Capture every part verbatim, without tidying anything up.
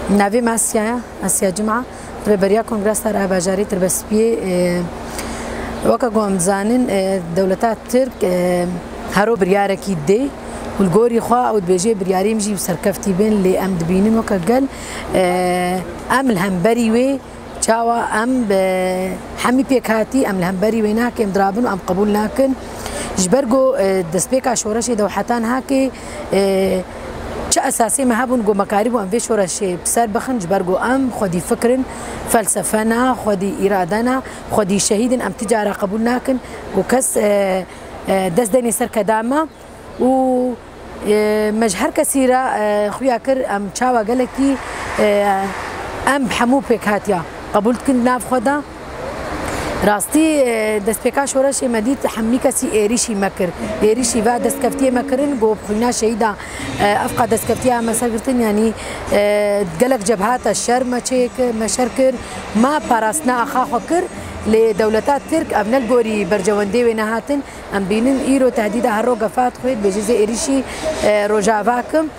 Navê me Asya ye, Asya Cuma, rêberiya Kongresa Raya Bajarê Tirbespiyê. E, weke ku em dizanin, e, dewleta Tirk, e, hero biryarekî dê û li gorî xwe ew dibêje biryarî em jî bi serkeftî bên, lê em dibînin weke gel, e, em li hemberî wê çawa em bi hemî pêkhatî, em li hemberî wê nakin, em dirabin û em qebûl nakin. Ji ber ku, e, destpêka şoreşê de û heta niha kê, e, çi esasê me hebûn ku me karîbû em vê şoreşê bi ser bixin, ji ber ku em xwedî fikr in, felsefe ne, xwedî îrade ne, xwedî şehîd in, em ti cara qebûl nakin ku kes, e, e, dest denê ser keda me û, e, me ji her kesî re, e, xuya kir, em çawa gelekî, e, em bi hemû pêkhatiya qebûl dikin di nav xwe de. Rastî, e, destpêka şoreşê me dît, hemî kesî êrîşî me kir. Êrîşî ve destkeftiyê me kirin, got, xwîna şehîda, e, evqa destkeftiya me ser girtin, yanî, e, gelek cebhata şer me çêkir, me şer kir, me parastina axa xwe kir, lê dewleta Tirk ev ne li gorî bercewendê wê nehatin. Em bînin îro tehdîda her ro gefa dixwê, dibêje zê êrîşî, e, Rojava kim.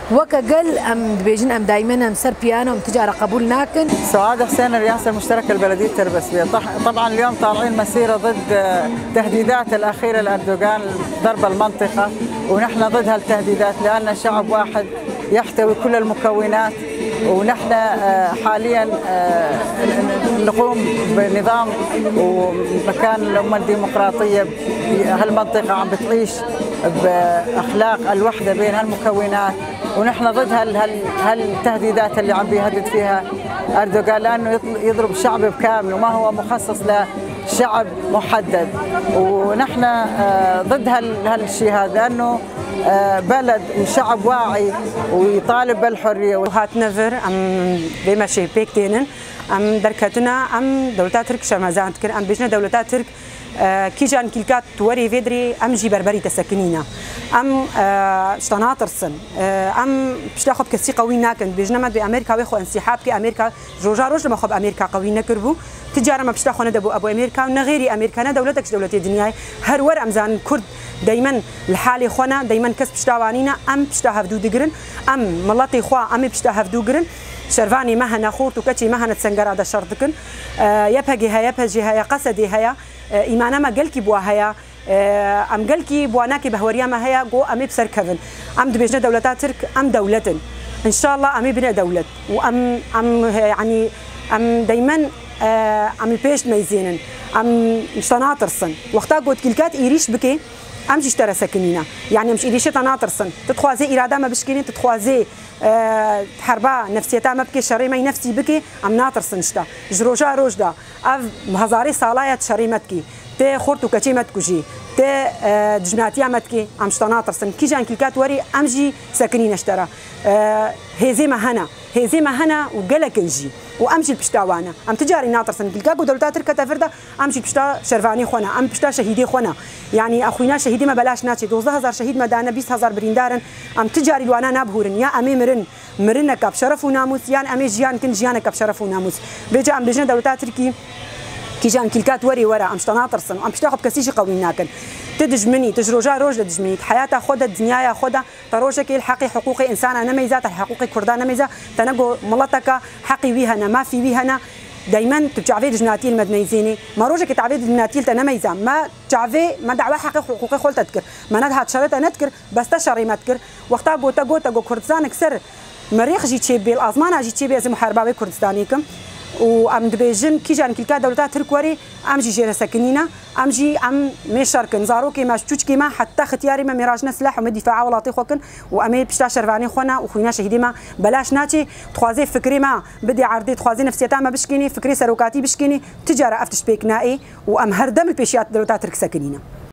Weke gel em dibêjin, em daîmen em ser piyana, em ti cara qebûl nakin. سعاد حسين، الرئاسة المشتركة لبلدية تربسبية. طح-، طبعًا اليوم طالعين مسيرة ضد، آه، تهديدات الأخيرة لأردوغان ضرب المنطقة، ونحن ضد هالتهديدات لأن شعب واحد يحتوي كل المكونات، ونحن، آه، حاليًا، آه، نقوم بنظام ومكان الأمة الديمقراطية بهالمنطقة عم بتعيش بأخلاق الوحدة بين هالمكونات، ونحن ضد هال-، هال-، هالتهديدات اللي عم بيهدد فيها أردوغان، لأنه يطل-، يضرب شعب بكامله، ما هو مخصص لشعب محدد. ونحن، آه، ضد هال-، هالشي هذا، لأنه، آه، بلد وشعب واعي ويطالب بالحرية. Hatine vir, em vê meşê pêk tênin. Em derketine, em dewleta Tirk şermezan dikir. Em bêjine dewleta Tirk, e, kîjan kîlka tu werî vê dirê, em jî berberî te sekinîne. Em, e, ji te natirsin. E, em pişta xwe bi kesî qewî nakin. Dibêjine me dibê Amerîka wê xwe ensîha bike. Amerîka ji roja roj li me xwe bi Amerîka qewî nekiribû. Ti cara me pişta xwe nedebû ebû Amerîka û ne xêrî Amerîka, ne dewletek ji dewletê dinyayê. Her wer em zanin Kurd deymen li halê xwe ne, deymen kes pişta wanî ne, em pişta hevdû digirin. Em miletê xwe, em ê pişta hevdû girin. Şervanê me hene, xort û keçê me hene, di sengera de şer dikin. E, Y P G heye, Y P G heye, Qesedê heye. E, îmana me gelkî bi wa heye. E, em gelkî bi wa nakê behweriya me heye, go em ê bi ser kevin. Em dibêjine dewleta Tirk, em dewlet in. Înşallah em ê bine dewlet. Û em, em, e, yanî, em deymen, e, em li pêş dimeyzênin. Em ji te natirsin. Wexta got kîlka tu êrîş bikê, em jî ji te re sekinîne. Yanî em ji êrîşê te natirsin. Tu dixwazê îrada me bişkênî, tu dixwazê, e, herba nefsiyeta me bikê, şerê me yî nefsî bikê, em natirsin ji te. Ji roja roj de, ev hezarê sala ye tu şerê me dikî. Tê xort û keçê me dikujî. Tê, e, dijminatiya me dikî. Em ji te natirsin. Kîjan kîlka tu werî, em jî sekinîne ji te re. E, hêzê me hene. Hêzê me hene û gelek in jî. Û em jî li pişta wan e. Em ti carî natirsin. Kîlka ku dewleta Tirk kete vir de, em jî pişta şervanê xwe ne. Em pişta şehîdê xwe ne. Yanî, e, xwîna şehîdê me belaş naçê. Dozdeh hezar şehîd me dane, bîst hezar birîndar in. Em ti carî li wana nabihûrin. Ya em ê mirin, mirineka bi şeref û namûs, yan em ê jiyan kin jiyaneka bi şeref û namûs. Vêca em bêjin dewleta Tirkî, kîjan kîlka tu werî were, em ji te natirsin. Em pişta xwe bi kesî jî qewîn nakin. Tu dijminî, tu ji roja roj de dijminî, tu heyata xwe de, dinyaya xwe de, te rojekê li heqê hiqûqê însana nemeyza, te li heqûqê Kurda nemeyza, te ne go mileteka heqî wî hene, mafî wî hene, deymen tu bi çavê dijminatiyê li me dimeyzênî. Me rojekê te avê dijminatiyê li te nemeyza. Me çavê, me dawa heqê hiqûqê xwe li te dikir. Me nedihat şerê te nedikir, bes te şerê me dikir. Wexta gote, gote, go Kurdistanek ser merîx jî çêbê, li azmana jî çêbê, ez ê muhariba wê Kurdistanê kim. Û em dibêjin, kîjan kîlka dewleta Tirk werî, em jî jê re sekinîne. Em jî, em mê şer kin. Zarokê me, çûçkê me, heta xitiyarê me mêrajine silah û me dîfaa welatê xwe kin. Û em ê pişta şervanê xwe ne û xwîna şehîdê me belaş naçê. Dixwazê fikrê me bidê erdê, dixwazê nefsiyeta me bişkênê, fikrê serokatî bişkênê. Ti cara ev tişt pêk nayê û em her dem li pêşiya dewleta Tirk sekinîne.